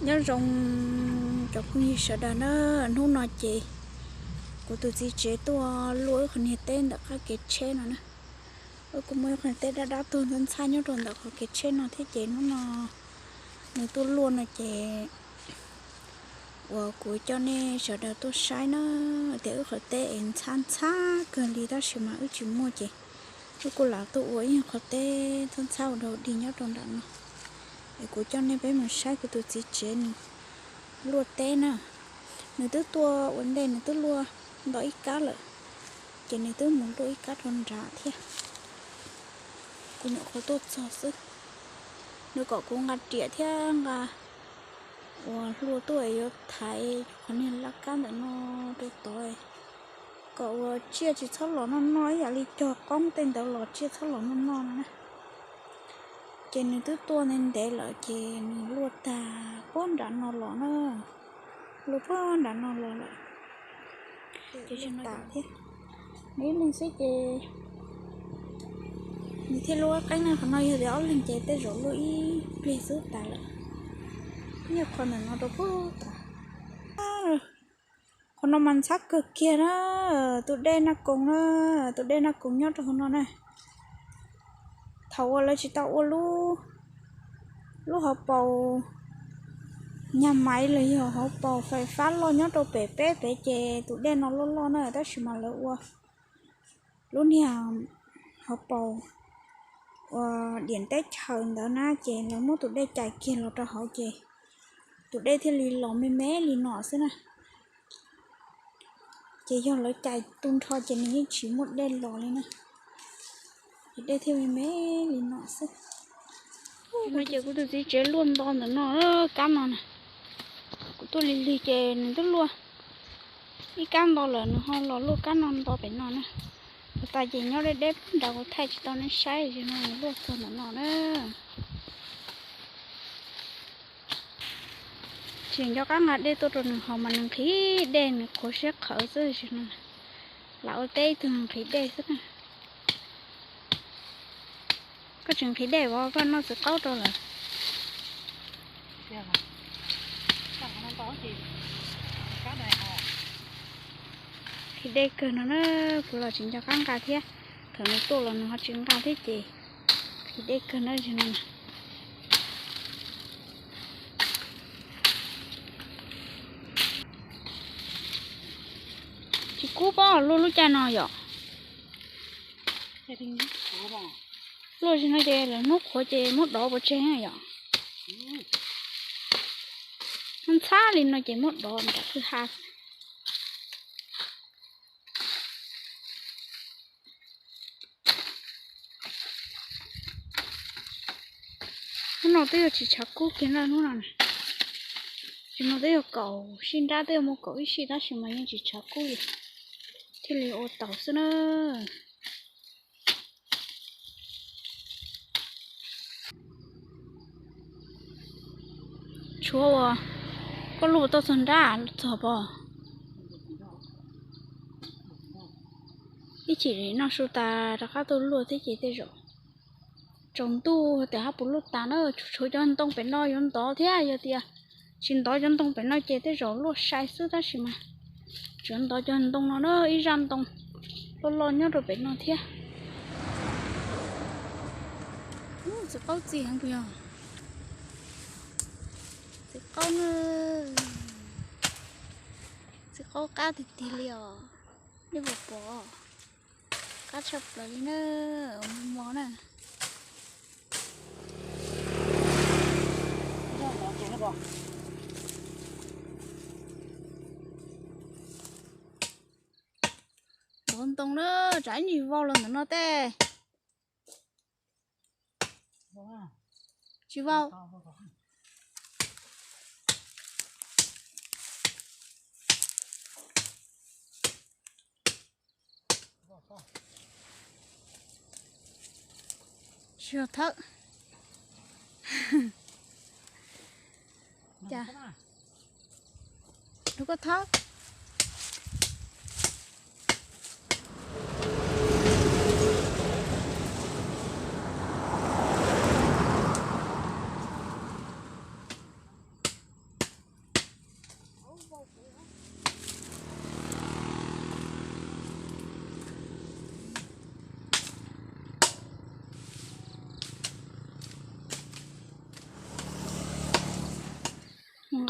Nyob zoo cov phooj ywg sawv daws na, hnub no ces kuv tus txiv tsev tuaj luaj wb qhov niag teb ntawm qab kev tsheb no na. Wb kuj muaj ib qhov niag teb dab dab tuag ntxhab ntxhab nyob rau ntawm qhov kev tsheb no thiab ces hnub no nws tuaj luaj no ces uas kuv coj nej sawv daws tuaj saib na, tias wb qhov teb es ntxhab ntxhab kawg li tab sis mas wb tsis muaj ces wb kuj lam tuaj ua ib qhov teb ntxhab ntxhab ua dog dig nyob rau nram no. Es kuv coj nej peb mus saib kuv tus txiv tsev nws luaj teb na. Nws twb tuaj ua ntej nws twb luaj nto ib kab lawm, ces nws twb mus luaj ib kab rau nrad thiab. Kuv nyuam qhuav tuaj txog xwb, nws kom kuv nqa riam thiab nqa uas hlua tuaj yuav thaiv qhov niag laj kab ntawm no rau tod, kom uas tsiaj tsis txhob los noj noj ib yam li cog qoob tej ntawd los tsiaj txhob los noj noj no na. Ces nws twb tuaj ntev ntev lawm ces nws luaj tag puag nram no los na, luaj puag nram no los lawm. Ces tsis tas thiab, nws ib leeg xwb ces nws thiaj luaj qeeb na, qhov no yog tias ob leeg ces tej zaum luaj ib pliag xwb tas lawm. Ib nyuag qhov ntawm no rau puag tas. Qhov no mas ntxhab kawg kiag na, tus dej Naj Koos na, tus dej Naj Koos nyob rau hauv no na. Thaum uas lawv tsis tau ua lub, lub hauv paus nyag maiv los yog hauv paus fais fab loj nyob rau pem peb pem ces tus dej no loj loj na, tab sis mas lawv ua lub niag hauv paus uas diam teb chaws ntawd na ces lawv muab tus dej cais kiag los rau hauv ces tus dej thiaj li los me me li no xwb na. Ces yog lawv cais tu nrho ces nws yeej tsis muaj dej los li na. Ces dej thiaj me me li no xwb. No ces kuv tus txiv tsev luaj nto ntawm no, kab no na. Kuv tuaj lig lig ces nws twb luaj ib kab nto lawm nws ho los luaj kab no nto pem no na. Kuv tas ces nyob deb deb nrad kuv thaij tsis tau nej saib, tam sim no nws luaj txog ntawm no na. Tsis nco qab nqa dej tuaj rau nws haus mas nws nqhis dej nws qhuav siab qhawv xwb tam sim no. Lam ua teb ib tug nqhis dej xwb na. Koj tseem nqhis dej os, koj noj txiv qaub rau lawm. Nqhis dej kawg no na, kuv los tsis nco qab nqa thiab. Thaum nws tuaj los nws ho tsis nqa thiab ces nqhis dej kawg na. Tsis kub pob luaj lub caij no yom. Luaj tsis no ces lawv hnub qhuav ces muab dov pov tseg yom. Ntxhab li no ces muab dov nram kwj ha. Hnub no twb yog tsis tshav kub kiag na hnub no. Tsis no twb yog kaum sij nrab twb yog muaj kaum ib sij tab sis mas yeej tsis tshav kub li, thiaj li ua taus xwb na. Tshuav uas koj luaj tau txog nrab txog pom. Ib chim noj su tas rov qab tuaj luaj thiab ces tej zaum tsaus ntuj tias hab puas luaj tas na. Tshuav cov ntoo pem no yuav ntov thiab, yog tias tsis ntov cov ntoo pem no ces tej zaum luaj sai xwb tab sis mas tsuav ntov cov ntoo no na, ib zaj ntoo loj loj nyob rau pem no thiab. Txiv qaub txi heev puas yog? Txiv qaub na, txiv qaub qab tiag tiag li os. Nej puas pom? Qab tshaj plaws li na, mos mos na. Ntov ntoo na, tsam ib ntsis vau los ntawm no tej. Tsis vau. Tsis yog thawb. Cas, rau koj thawb.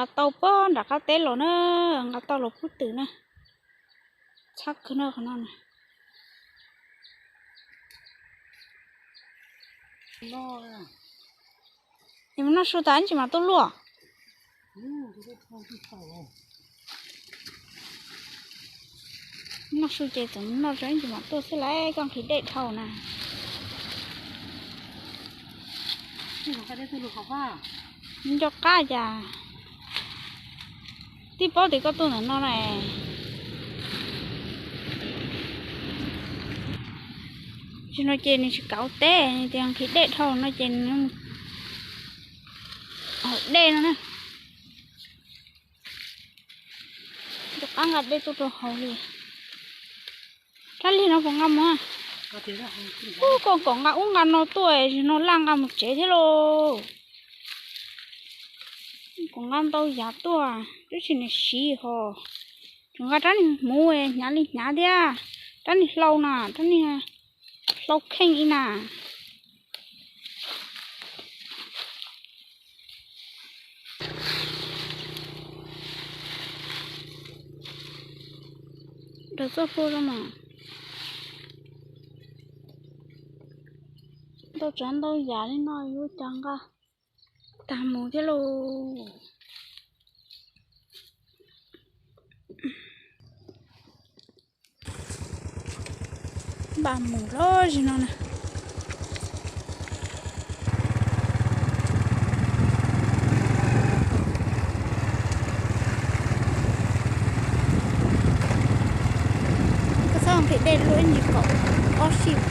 Nqa tau puag nram qab teb los na, nqa tau los pub twm na. Txhab kawg no qhov no na. Es mus noj su tas ib ntsis mam tuaj luaj. Noj su ces txawm noj tso ib ntsis mam tuaj xwb lauj, koj nqhis dej dhau na. Nco qab cas twb paub tias koj tuaj ntawm no na. Tsis no ces nws tsis kauv teb, nws tias nqhis dej dhau no ces nws haus dej no na. Rov qab nqa dej tuaj rau hauv li. Rab lig no puas nqa mus? Ub, koj kom nqa ub nqa no tuaj, tsis no laj nqa mus tsev thiab lauj. Kom nqa ntau yam tuaj, twb tsis nws siv ho. Tseem nqa rab niag hmuv hnyav li hnyav thiab, rab niag hlau na, rab niag hlau kheej li na. Daws txoj hlua zoo mas. Ntau tsav ntau yam li no yuav cas nqa tag mus thiab lauj. Npaj mus los zim no na. Koj txhob nqhis dej luaj ib ntsis kom ob sij no.